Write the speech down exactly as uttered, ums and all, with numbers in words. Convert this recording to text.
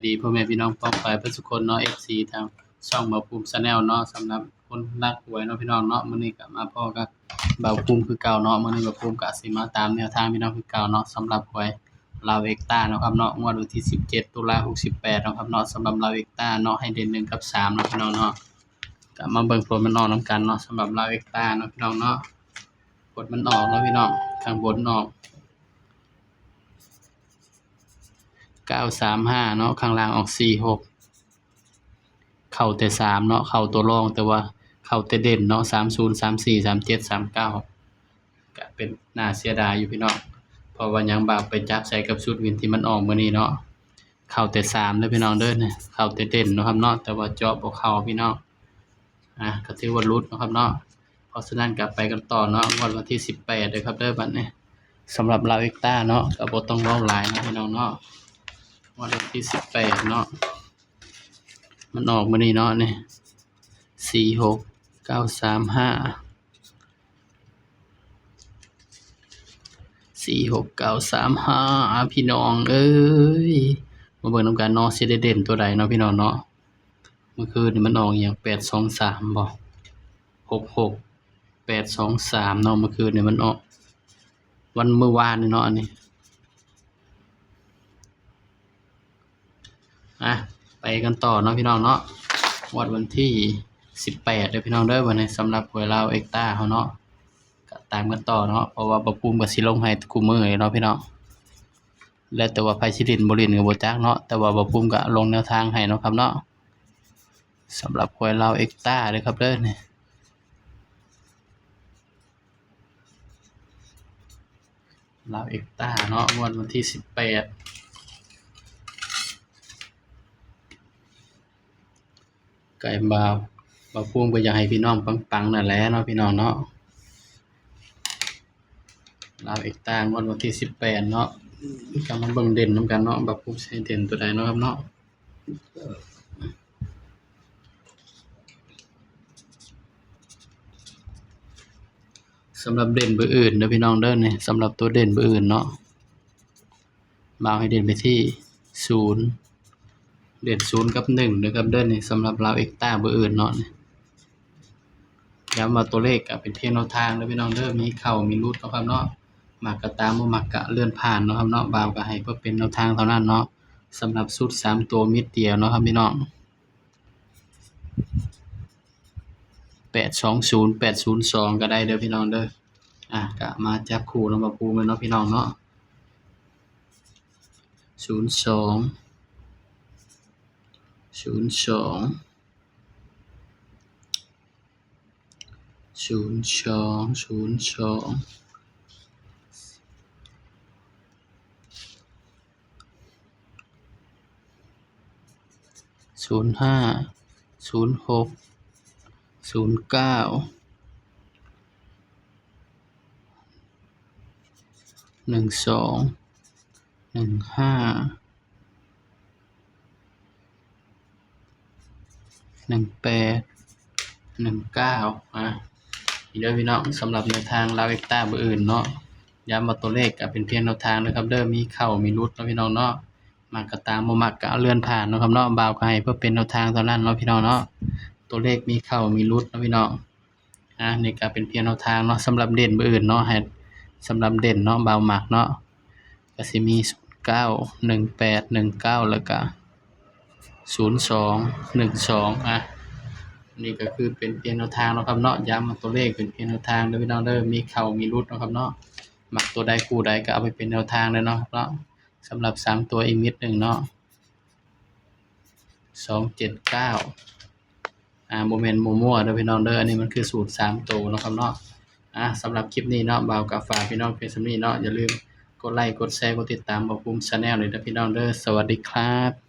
ดีพ่อแม่พี่น้องป้องปายเพื่อนสุคนเนาะ เอฟซี ทางช่องบ่าวภูมิ Channel เนาะ สำหรับคนรักหวยเนาะพี่น้องเนาะ มื้อนี้ก็มาพ้อกับบ่าวภูมิคือเก่าเนาะ มื้อนี้บ่าวภูมิก็สิมาตามแนวทางพี่น้องคือเก่าเนาะ สำหรับหวยลาวเอ็กต้าเนาะครับเนาะ งวดวันที่สิบเจ็ดตุลาหกสิบแปดเนาะครับเนาะ สำหรับลาวเอ็กต้าเนาะ ให้เด่นหนึ่งกับสามเนาะพี่น้องเนาะ ก็มาเบิ่งผลมันออกนำกันเนาะ สำหรับลาวเอ็กต้าเนาะพี่น้องเนาะ ผลมันออกเนาะพี่น้อง ข้างบนออก เก้าสามห้าเนาะ ข้างล่างออก สี่หก เข้าแต่สามเนาะ เข้าตัวรอง แต่ว่าเข้าแต่เด่นเนาะ สามศูนย์ สามสี่ สามเจ็ด สามเก้า ก็เป็นน่าเสียดายอยู่พี่น้อง เพราะว่ายังบ่าวไปจับใส่กับชุดวินที่มันออกมื้อนี้เนาะ เข้าแต่สามเด้อพี่น้องเด้อ เนี่ย เข้าแต่เด่นเนาะครับเนาะ แต่ว่าเจาะบ่เข้าพี่น้อง อ่ะ ก็ถือว่าหลุดเนาะครับเนาะ เพราะฉะนั้นก็ไปกันต่อเนาะ งวดวันที่สิบแปดเด้อครับเด้อ บัดนี้ สำหรับลาวเอ็กต้าเนาะ ก็บ่ต้องเว้าหลายเนาะพี่น้องเนาะ งวดวันที่สิบแปดเนาะ มันออกมื้อนี้เนาะ นี่ สี่หก เก้าสามห้า สี่หก เก้าสามห้า อ่ะพี่น้องเอ้ย มาเบิ่งนำกันเนาะ สิได้เด่นตัวใดเนาะพี่น้องเนาะ เมื่อคืนนี่มันออกอหย่าง แปดสองสาม บ่ หกหก แปดสองสาม เนาะ เมื่อคืนนี่มันออก วันเมื่อวานนี่เนาะ อันนี้ อ่ะ ไปกันต่อเนาะพี่น้องเนาะ งวดวันที่สิบแปดเด้อพี่น้องเด้อ วันนี้สำหรับหวยลาวเอ็กต้าเฮาเนาะ ก็ตามกันต่อเนาะ เพราะว่าบ่าวภูมิก็สิลงให้คู่มื้อเนาะพี่น้อง แล้วแต่ว่าไผสิเล่นบ่เล่นก็บ่จักเนาะ แต่ว่าบ่าวภูมิก็ลงแนวทางให้เนาะครับเนาะ สำหรับหวยลาวเอ็กต้าเด้อครับเด้อ นี่ ลาวเอ็กต้าเนาะ งวดวันที่สิบแปด ไก่บ่าว บ่าวภูมิก็อยากให้พี่น้องปังๆ นั่นแหละเนาะพี่น้องเนาะ ลาวเอ็กต้างวดวันที่สิบแปดเนาะ ก็มาเบิ่งเด่นนำกันเนาะ บ่าวภูมิสิให้เด่นตัวใดเนาะครับเนาะ สำหรับเด่นเบอร์อื่นเด้อพี่น้องเด้อ นี่ สำหรับตัวเด่นเบอร์อื่นเนาะ บ่าวให้เด่นไปที่ศูนย์ เด่นศูนย์กับหนึ่งเด้อครับเด้อ นี่ สำหรับลาวเอ็กต้าเบอร์อื่นเนาะ นี่ ย้ำว่าตัวเลขก็เป็นเพียงแนวทางเด้อพี่น้องเด้อ มีเข้ามีหลุดเนาะครับเนาะ มักก็ตาม บ่มักก็เลื่อนผ่านเนาะครับเนาะ บ่าวก็ให้เพื่อเป็นแนวทางเท่านั้นเนาะ สำหรับชุดสามตัวเม็ดเดียวเนาะครับพี่น้อง แปดสองศูนย์ แปดศูนย์สอง ก็ได้เด้อพี่น้องเด้อ อ่ะ ก็มาจับคู่เนาะ บ่าวภูมิเนาะพี่น้องเนาะ ศูนย์สอง ศูนย์สอง ศูนย์สอง ศูนย์สอง ศูนย์ห้า ศูนย์หก ศูนย์เก้า หนึ่งสอง หนึ่งห้า หนึ่งแปด หนึ่งเก้า อ่ะ นี่เด้อพี่น้อง สำหรับแนวทางลาวเอ็กต้าเบอร์อื่นเนาะ ย้ำว่าตัวเลขก็เป็นเพียงแนวทางนะครับเด้อ มีเข้ามีหลุดเนาะพี่น้องเนาะ มักก็ตาม บ่มักก็เลื่อนผ่านเนาะครับเนาะ บ่าวก็ให้เพื่อเป็นแนวทางเท่านั้นเนาะพี่น้องเนาะ ตัวเลขมีเข้ามีหลุดเนาะพี่น้อง อ่ะ นี่ก็เป็นเพียงแนวทางเนาะ สำหรับเด่นเบอร์อื่นเนาะ ให้ สำหรับเด่นเนาะ บ่าวมักเนาะ ก็สิมี ศูนย์เก้า หนึ่งแปด หนึ่งเก้า แล้วก็ ศูนย์สอง หนึ่งสอง อ่ะ นี่ก็คือเป็นเพียงแนวทางเนาะครับเนาะ ย้ำว่าตัวเลขเป็นเพียงแนวทางเด้อพี่น้องเด้อ มีเข้ามีหลุดเนาะครับเนาะ มักตัวใดคู่ใดก็เอาไปเป็นแนวทางเลยเนาะครับเนาะ สำหรับสามตัวอีกนิดหนึ่งเนาะ สองเจ็ดเก้า อ่า บ่แม่นมั่วๆเด้อพี่น้องเด้อ อันนี้มันคือสูตรสามตัวเนาะครับเนาะ อ่ะ สำหรับคลิปนี้เนาะ บ่าวก็ฝากพี่น้องเพียงส่ำนี้เนาะ อย่าลืมกดไลค์ กดแชร์ กดติดตามบ่าวภูมิ Channel เลยเด้อพี่น้องเด้อ สวัสดีครับ